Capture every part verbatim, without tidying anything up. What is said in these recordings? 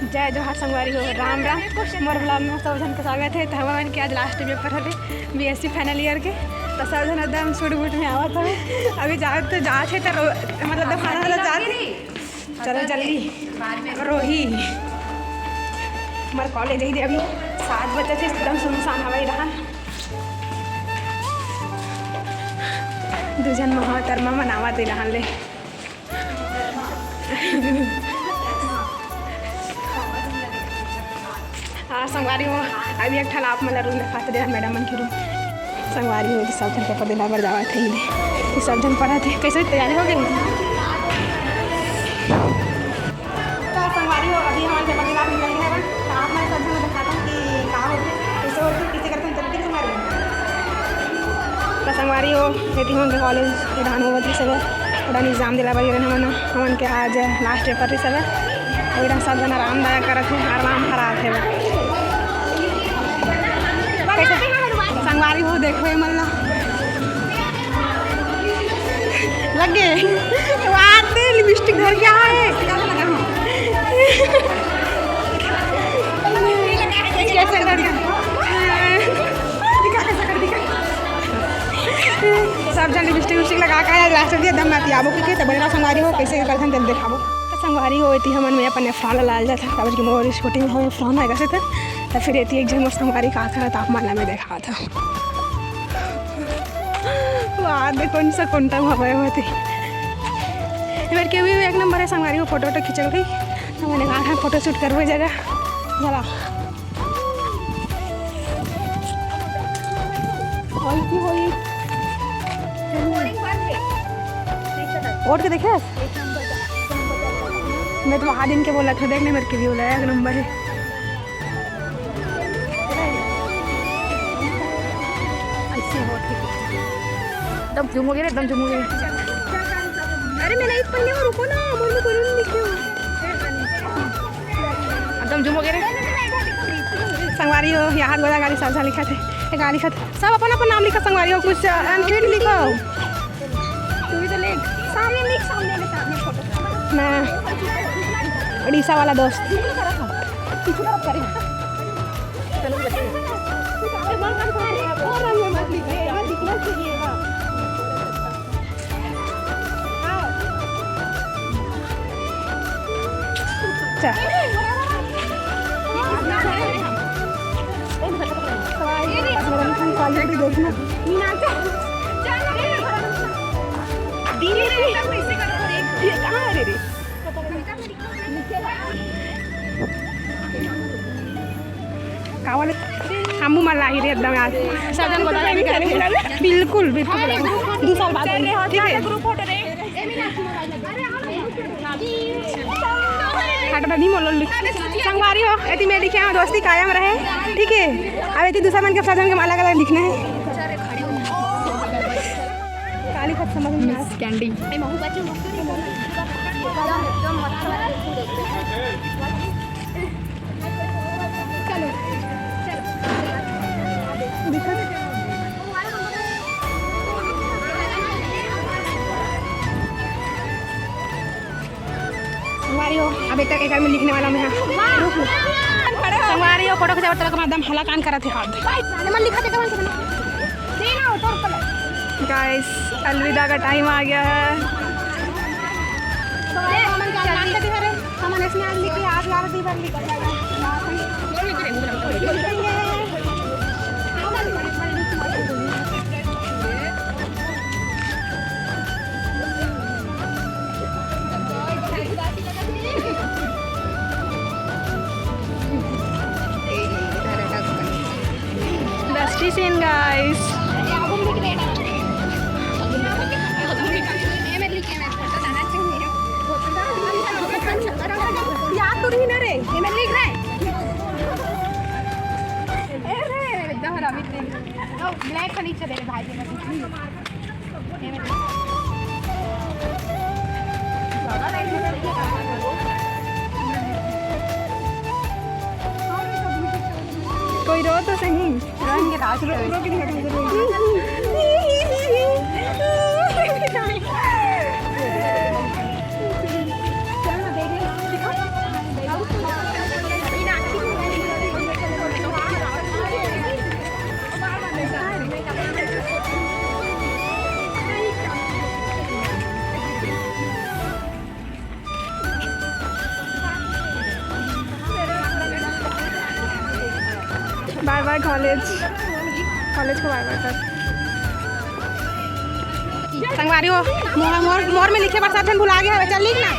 जय जोहार संगवारी हो, राम राम। मोर vlog में सब झन के स्वागत हे। तो हमन के आज last paper हरे B S C final year के, तो सब झन एकदम suit boot में आवत हवे। अभी जात तो जात हे तो रो-, मतलब दफाना वाला जात हे। चलो जल्दी रोही, हमर college ही दे अभी सात बजे से एकदम सुनसान हवय रहन। दू झन महातरमा मनावत हे रहन ले। हाँ संगवारी हो, अभी एक ठन आप मन ला room देखात देहन, madam मन के room। संगवारी हो, सब झन paper देना बर जावत हे, ये सब झन पढ़त हे। कैसे तैयारी हो गई? तो संगवारी हो, अभी हमन paper देना निकल गए हवन। तो आप मन सब झन देखात हन कि का होथे, कैसे होथे, कैसे करथे, चलते संगवारी हो। तो संगवारी हो, एती हमन के college के धान होवत हे सब, थोड़ा exam दिला बर गिरन हमन, हमन के आज last paper हे सब। अभी सब झन आरामदायक करत हे, आराम फरात हे। कैसे संगवारी हो, देखो ये मन ला। लग गए। वाह, ते lipstick धर के आए। कैसे लग रहा? सब झन lipstick विपस्टिक लगा के आए, last में एकदम नाती आबो के, के तो बने रहो संगवारी हो, कैसे करथन तेन देखाबो। तो संगवारी हो, एती हमन में अपन apron ला लाल जात हे, काबर कि मोर छोटी में हमें apron है कैसे थे, तो फिर एती एक झन मोर संगवारी का करत आप मन ला मैं देखात हूँ। वाह, देखो, कौन सा कोंटा में हवा होते। एबर के भी एक नंबर है संगवारी हो, photo वोटो खींचल गई। तो मैंने कहा था photo shoot करबो जगह। चला। होई की होई। वोट के देखे? मैं तो वहाँ दिन के बोला था, देख नहीं मेरे के भी बोला, एक नंबर है। ऐसे होत हे। एकदम झूम हो गए रे, एकदम झूम हो गए। अरे, मैं लाइट पहले हूँ, रुको ना, बोल, मैं बोलूँ, लिख रही हूँ। एकदम झूम हो गए रे। संगवारी हो, यहाँ गोदा गाड़ी साझा लिखा थे। ये गाड़ी खत-, सब अपन अपन नाम लिखा संगवारी हो, कुछ अनफिट लिखो। तू भी तो ले। सामने लिख, सामने ले, सामने फोटो। मैं उड़ीसा वाला दोस्त। पीछे तरफ करें। चलो, बच्चे। और रंग में मत लिखिए, यहाँ लिखना चाहिए ना। हाँ। चल। Quality देखना। धीरे, धीरे। ये कहाँ है रे? का वाले? हमू मन लाही रे एकदम यार। सब झन गोदा गाड़ी करे। बिल्कुल, बिल्कुल। दू साल बाद। ठीक है। हटा नहीं मोलो लिख। संगवारी हो, एती मैं लिखे हूँ, दोस्ती कायम रहे। ठीक है। अब एती दूसरा मन के सब झन के अलग-अलग लिखना है। काली खत समझ में आ। Miss Candy। चलो, चलो। संगवारी हो, अब एक, एक में लिखने वाला मैं, हाँ। रुक, रुक। संगवारी हो, फोटो खिंचावत रहो, एकदम हला कान करत हे हाथ। एमन लिखा थे, कौन से बना? Guys, अलविदा का time आ गया है। तो भाई, हमन का नाम तो दिखा रहे, हमन इसने आज लिखी, आज यार दी बार लिखा। Bestie scene, guys. यार, तू नहीं ना रे, ये मैं लिख रहा है। ए रे, एकदम रमित नहीं। ओ, black का नीचे दे रे भाई, ये मैं लिख रही हूँ। कोई रो तो सही। रंग राज रो, रो के दिखा, रो। चल ना, देख ले, दिखा। बाय कॉलेज, कॉलेज को बाय बाय कर। संगवारी हो, मोर, मोर, मोर में लिखे बर सब झन भुला गए हवे, चल लिख ना।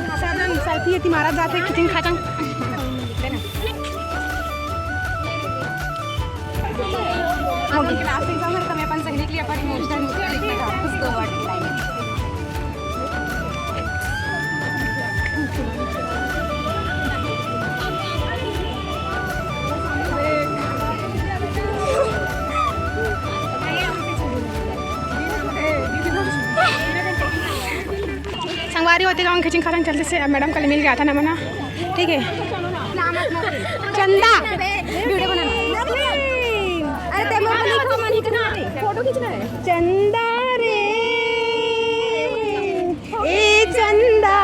सब झन selfie एती मारत जाथे, खिचिंग खाचंग। Okay। Last exam है, तो मैं अपन सहेली के लिए अपन emotional कुछ दो word। संगवारी हो, एती गाँव खिचिंग खाचंग चलत हे, अब मैडम कल मिल गया था ना मना, ठीक है। चंदा, वीडियो बनाना। अरे, ते मोर को लिखो, मन इतना फोटो खींचना है। चंदा रे, ए चंदा,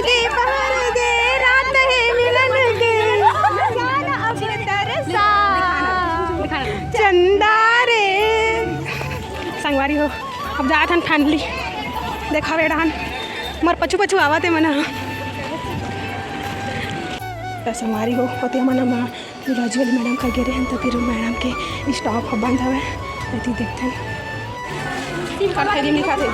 ये पहर दे, रात है मिलन के, जान अब तरसा, चंदा रे। संगवारी हो, अब जात हन finally। देखा बेटा हन, मोर पछू पछू आवत हे मना। त संगवारी हो, ओती हमन ह जूलॉजी वाली मैडम करा गे रहेन, त फिर मैडम के stop ह बंद हवय, एती देखथन। कल के दिन लिखा थे।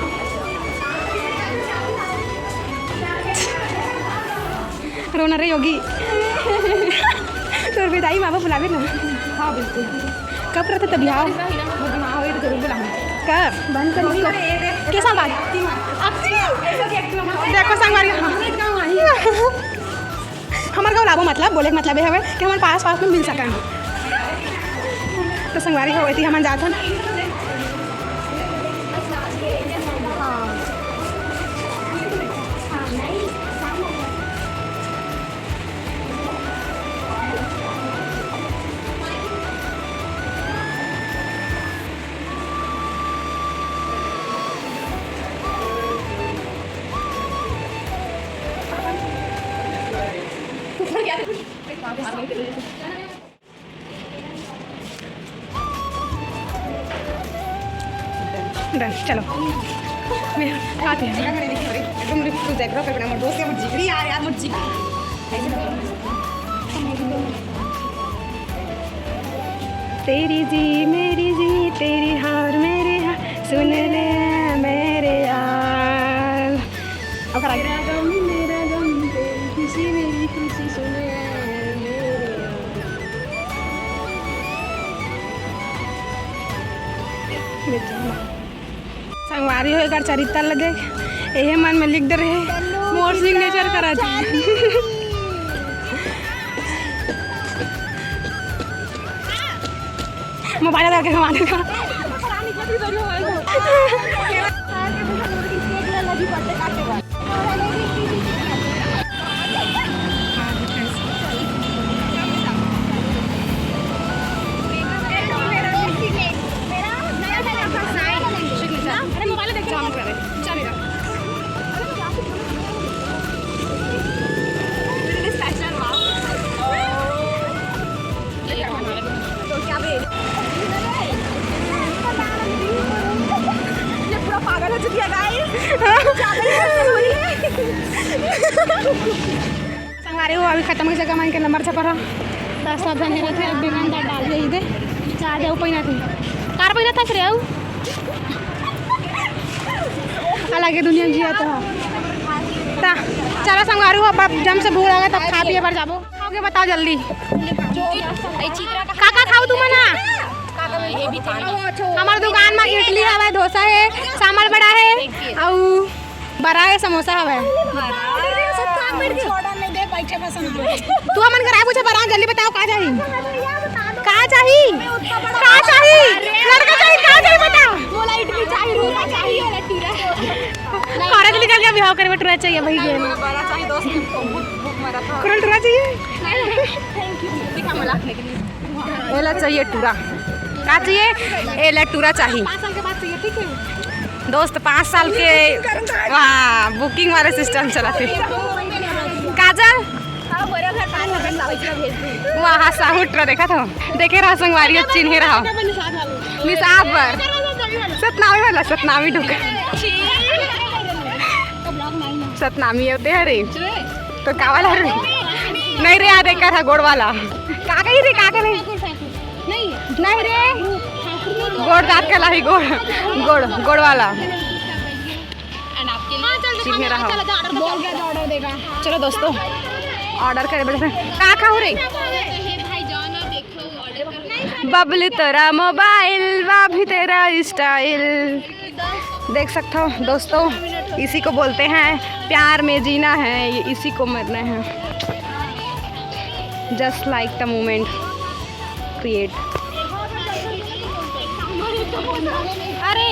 रोना रे योगी। तोर बिदाई माँ बाप बुलावे ना। हाँ, बिल्कुल। कब रहते तभी आओ। हाँ, ये तो जरूर बुलाऊंगी। कब? बंद कर इसको। के साल बाद? देखो संगवारी, हाँ। हमारे गाँव लाबो, मतलब, बोले के मतलब ये हवे कि हमन पास पास में मिल सकन। तो संगवारी हो, एती हमन जाथन। Done, चलो। मैं आती हूँ। एकदम तू देख रहा, मेरा दोस्त है, वो जिगरी यार, यार, वो जिगरी। तेरी जी मेरी जी, तेरी हार मेरी हार, सुन ले मेरे यार। अब करा। तेरा गम मेरा गम, तेरी खुशी मेरी खुशी, सुन ले मेरे यार। संगवारी हो, एकर चरित्र लगे, एहे मन में लिख दे रहे, मोर signature करा दे। मोबाइल लगा के घुमा देगा। अरे मोबाइल देख, जाम करे, जाम करे। तो क्या बे? ये पूरा पागल हो चुकी है, guys। संगवारी हो, अभी खत्म हो सका मन के नंबर छपर ह। त सब झन हेरत हे, बिगन दा डाल दे इधे। चार दे पहिना थे। कार पहिना था फिर आऊ। अलगे दुनिया जिया तो। ता चलो संगवारी हो, अब जम से भूख लगा तब खा पिए बर जाबो। खाओगे बताओ जल्दी। का का खाओ तुमन हा? हमार दुकान में इडली हवे, डोसा है, सांभर बड़ा है, अउ बड़ा है, समोसा हवे। तू हमन करा पूछे बड़ा, जल्दी बताओ का चाही? का चाही? का चाही? लड़का चाही, का चाही बताओ? मोला इडली चाही, डोसा चाही, वाला टूरा। कॉलेज निकल के बिहाव करे बर टूरा चाहिए भाई। गेल। बड़ा चाहिए दोस्त, भूख, भूख मरा था। कॉलेज टूरा चाहिए। एला चाहिए टूरा। का चाहिए? एला टूरा चाहिए। पाँच साल के बाद चाहिए, ठीक है? दोस्त, पाँच साल के। वाह, booking वाले system चला थे। काजल, वाह, साहू टूरा देखा था। देखे रहा संगवारी, चिन्हे रहा। निषाद बर। सतनामी वाला, सतनामी ढुक। सतनामी होते हरे। तो का वाला रे? नहीं रे, आ देख रहा गोड़ वाला। का कही रे, का कही? नहीं। नहीं रे। गोड़ दांत का लाही, गोड़, गोड़, गोड़ वाला। सीट में रहो। चलो दोस्तों, ऑर्डर करे बैठे। का खाऊ रे? बबलू तोरा मोबाइल, भाभी तेरा स्टाइल। देख सकते हो दोस्तों, इसी को बोलते हैं प्यार में जीना है, ये इसी को मरना है। Just like the moment create। अरे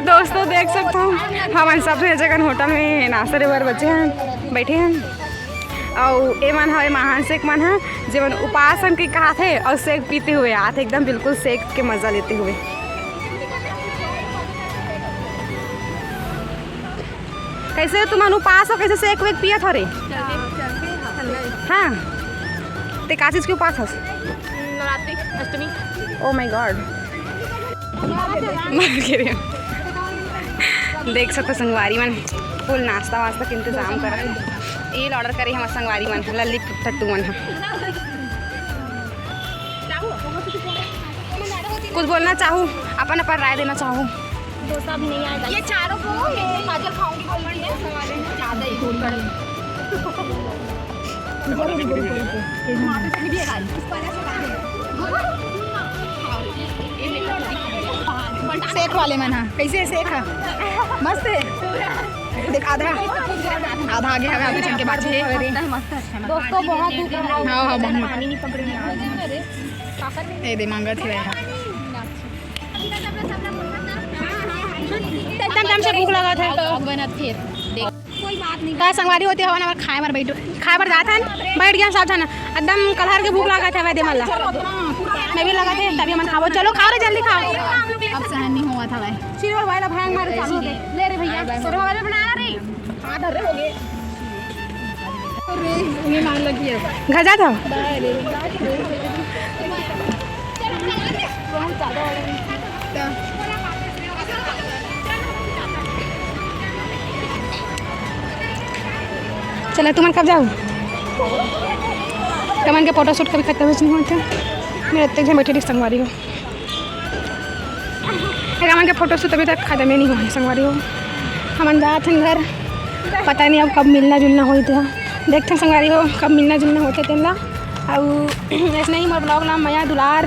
दोस्तों, देख सकते हो, हमन सब जगह होटल में नाश्ता लेबर बचे हैं, बैठे हैं। अउ एमन हवे महान शेख मन ह, जेमन उपास के कहाथे अउ शेख पीते हुए आथे, एकदम बिल्कुल शेख के मजा लेते हुए। कैसे तुमन उपास हो, कैसे शेख वेक पियत हो रे? हाँ, ते का चीज के उपास हस? नवरात्रि, अष्टमी। Oh my God। मार के रे। देख सकते संगवारी मन, फुल नाश्ता वास्ता के इंतजाम करत हे। ये ऑर्डर करे हमर संगवारी मन, लल्ली टट्टू मन ह। कुछ बोलना चाहू, अपन अपन राय देना चाहू। डोसा भी नहीं आएगा। ये चारों को मैं काजल खाऊंगी बोल रही है, ज़्यादा ही बोल रही है। शेख वाले मन हा, कैसे हे शेख हा? मस्त हे। देख आधा, आधा आगे हवे, आधा चल के बाचे हे। दोस्तों बहुत धूप है। हाँ, हाँ, बहुत। ये दे मांगत हे। एकदम दम से भूख लगा था। अब बना फिर देख। का संगवारी होती हवन, हमर खाए बर बैठ, खाए बर जात हन, बैठ गया सब झन। एकदम कलहर के भूख लागत हवय दे मन ला। मैं भी लागत हे, तभी हमन खाबो। चलो खाओ रे, जल्दी खाओ। अब सहन नहीं होवत हवय। सिल्वर भाई ला भांग मारे चालू हो गए। ले रे भैया, सिल्वर भाई बना रे। हाथ धर रे हो गए। अरे, उन्हें मार लगी है। घर जात हव? चला, तुमन कब जाहू? तुमन के फोटो शूट कभी खत्म नहीं होते। मेरे इतने जन बैठे रही संगवारी हो। हमन के फोटो शूट अभी तक खत्म ही नहीं हुआ है संगवारी हो। हमन जात हन घर, पता नहीं अब कब मिलना जुलना होई तेहा। देखते हैं संगवारी हो, कब मिलना जुलना होते तेन ला। अउ ऐसने ही मोर ब्लॉग ला मया दुलार,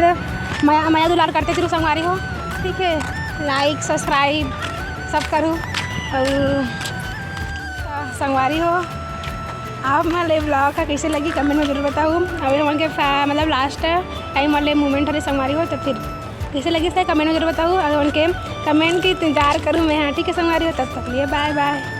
मया, मया दुलार करते चलू संगवारी हो, ठीक है। लाइक सब्सक्राइब सब करू। अउ संगवारी हो, आप मन ले ब्लॉग का कैसे लगी कमेंट में जरूर बताऊ। अउ हमन के फै-, मतलब लास्ट टाइम वाले मोमेंट हरे संगवारी हो, तो फिर कैसे लगी कमेंट में जरूर बताऊ। अउ उनके कमेंट के इंतजार करूँ मैं, हाँ ठीक है संगवारी हो, तब तक लिए बाय बाय।